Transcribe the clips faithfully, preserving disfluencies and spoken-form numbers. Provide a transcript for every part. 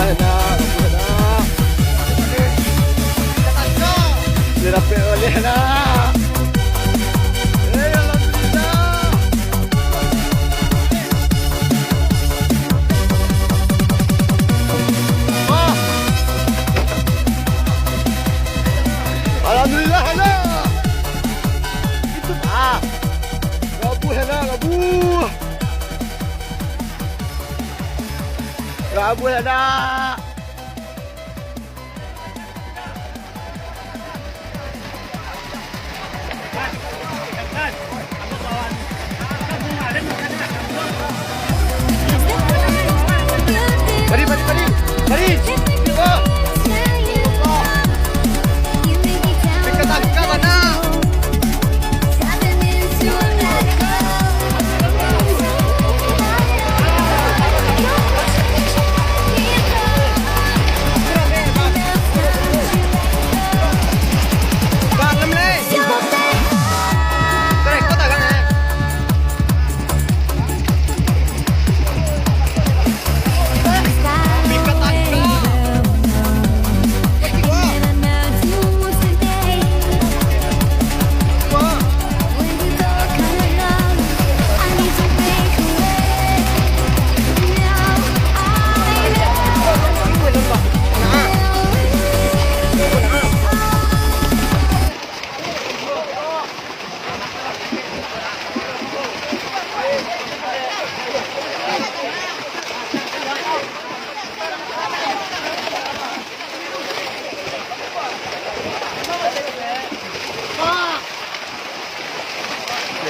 Nak, nak. Dia dapek oleh nak. Eh, alhamdulillah. Wah. Alhamdulillah, nak. Itu, ah. Rabuh, nak, rabuh. Rabuh, nak. Padi, padi, padi. Padi. Wah. Pika tangka, mana?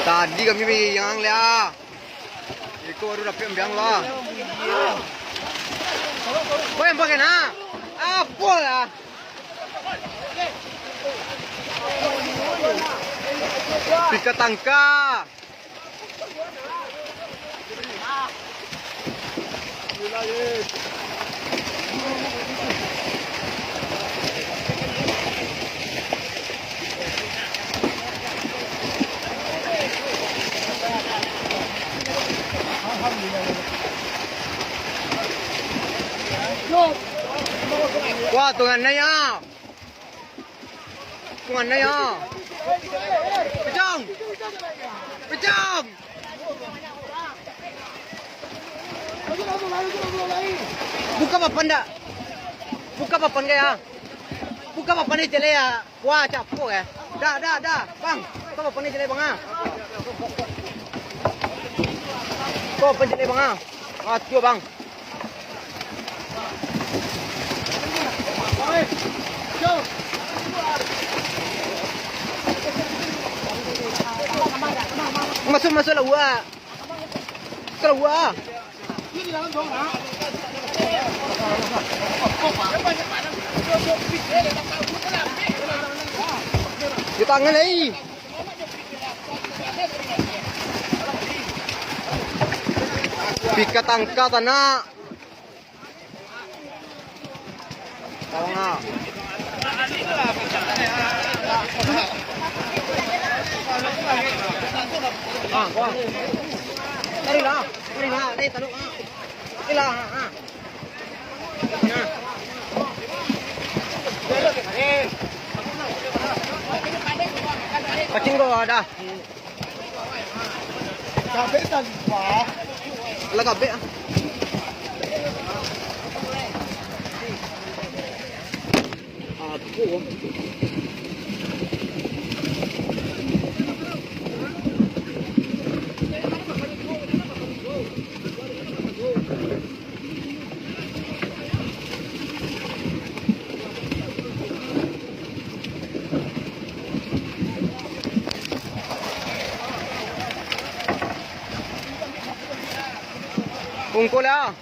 Tadi kami bi yang lia. Iko baru dapek ambiang lah. Kau yang pakai nak? Apo lah? Pika tangka. Wah, tu kan naik ah. Kuan yo. Pecong. Pecong. Buka papan dak? Buka papan gak ya? Buka papan ni jelek ya. Wah, capok ya. Dah, dah, dah. Bang, buka papan ni jelek bang ah. Kau papan jelek bang ah. Wah, tio bang. Masuk, masuk lah, Wak. Masuk lah, Wak. Di tangan, eh. Pika tangka, tanak. Tolong, ah. Ah, wah. Tarilah, tarilah, ni, tolong, ah. Inilah, ah, ah. Pacing ko dah. Kabek tadi, Pak. Lah kabek, ah. Apo? Pungkul lah.